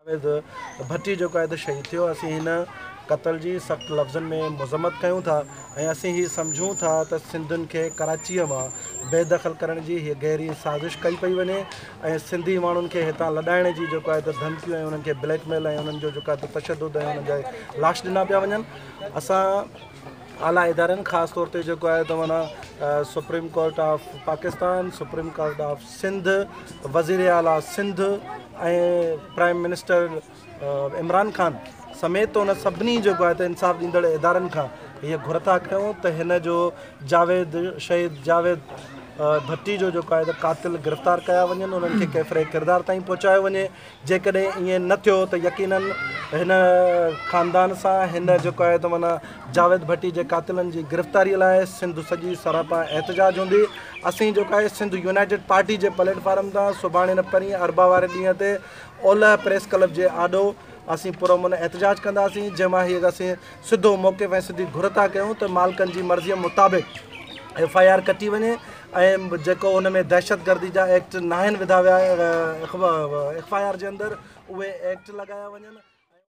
جاويد ڀٽي جيڪو آهي ته شهيد ٿيو. اسين هن قتل جي سخت لفظن ۾ مذمت ڪيون ٿا ۽ اسين هي سمجهون ٿا ته سنڌين کي ڪراچيء مان بي دخل ڪرڻ جي هيء گهري سازش ڪئي پئي وڃي ۽ سنڌي ماڻهن کي هتان لڏائڻ جي جيڪو آهي ته ڌمڪيون ۽ انهن کي بليڪ ميل ۽ انهن جو جيڪو آهي ته تشدد ۽ انهن جا لاش ڏنا پيا وڃن. اسان اعليٰ ادارن خاص طور تي جيڪو آهي ته معنيٰ supreme court of Pakistan, supreme court of Sindh, وزير اعليٰ سنڌ ۽ پرائم منسٽر عمران خان سميت ان سڀني جيڪو آهي ته انصاف ڏيندڙ ادارن کان هيء گهر ٿا ڪيون ته هن جو جاويد شهيد جاويد ڀٽي جو جيڪو آهي ته قاتل گرفتار ڪيا وڃن، انهن کي ڪيفر ڪردار تائين پهچايو وڃي. جيڪڏهن ائين نه ٿيو ته يقينن هن خاندان سان هن جيڪو آهي ته معنيٰ جاويد ڀٽي جي قاتلن جي گرفتاري لاء سنڌ سڄي سراپا احتجاج هوندي. اسين جيڪو آهي سنڌ يونائيٽيڊ پارٽي جي پليٽ فارم تان سڀاڻي نه پرين اربع واري ڏينهن تي اولهه پريس ڪلب جي آڏو اسين پرامن احتجاج ڪنداسين، جنهن مان هي اسين سڌو موقف ۽ سڌي گهر ٿا ڪيون ته مالڪن جي مرضيء مطابق ايف I R ڪٽي وڃي ۽ جيڪو ان ۾ دهشتگردي جا ايڪٽ ناهن وڌا ويا ايف I R جي اندر اهي ايڪٽ لڳايا وڃن.